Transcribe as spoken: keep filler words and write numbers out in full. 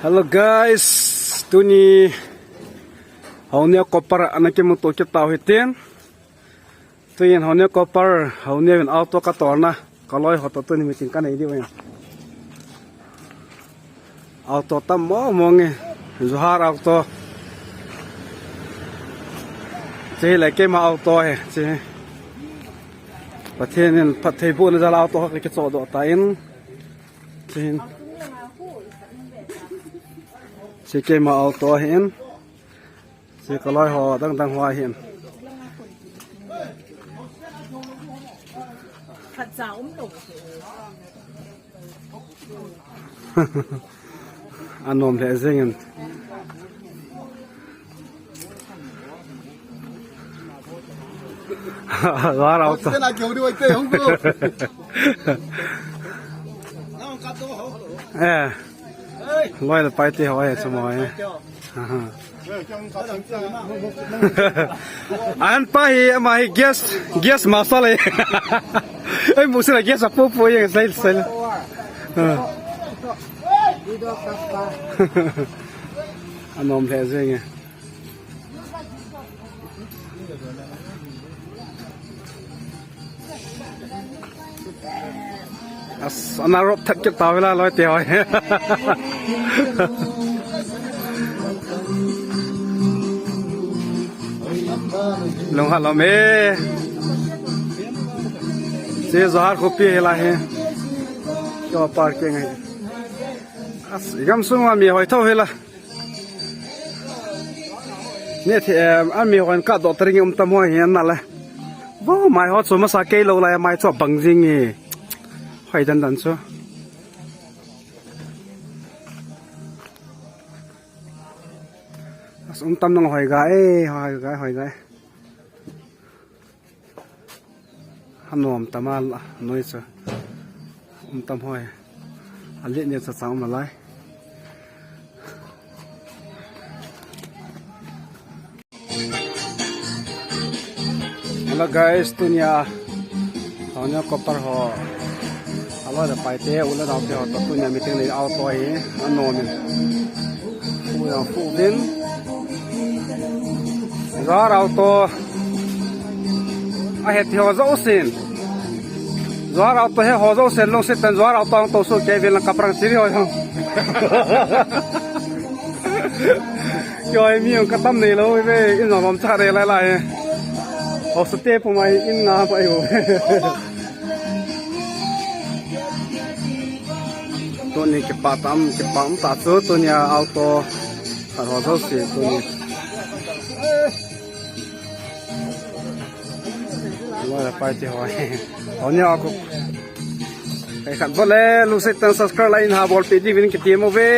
Hello guys, tuni Haoneo Copper ana kimuto kit tau hitin. Tuin Haoneo Copper, Haoneo in auto katolna, kaloi ho toh tuni meeting kanei diu ahin. Auto tam mong mong e, Johar auto. Hiche hi le keima auto ahi, hiche. Pathen in phattheibohna jal a auto ho kichoh doh tan. Hiche hin. Hiche keima auto ahin. Hiche kaloi ho dang dang ho ahin. Anom lheh jengin. Johar auto. Eh. Loi le pai te ho ahi chu mo e. Aha. An pa hi, ama hi gas, gas master le. Ei, mu sila gas apu pu yang sai sai. Ah. Anom lheh jenge. As, ana rop thak kit tau ve la loi te hoi. Lunghat lom e. Hiche Johar khopi hi la hi. Keiho parking ahi. As, i gamsung a mi hoi tho hi la. Ni the, em, ami hon ka doh tering um tam ho hi na le. Vo, mai ho chu masa kei lou lai, mai chu bang jing e. Hoi dan dan chu. As um tam nang hoi ga e, hoi ga, hoi ga. Anom tam a la, noi chu. Um tam hoi. Alet ni chu chang um lai. Hello guys, tunia Haoneo Copper ho. Aloi le pai te, u le nao te ho toh tunia meeting nei auto hi, anom in. Fu ya fu din. Johar auto. Ahet ho jousen. Johar auto he ho jousen lungset tah in Johar auto ang tou soh kei uvin lang kaprang siri ho jong. Keiho mi ang katam nei lou ve, in jong lom cha re lai lai. Ho sa te pu mai in nga pai ho. Tuni kipah tam, kipah um ta chu, tunia auto. Khat ho jouse tuni. Loi le pai te ho. Haoneo a ko. Kai khat bol le, lungset tah in subscribe like in ha bolpeh diuvin kitem uve.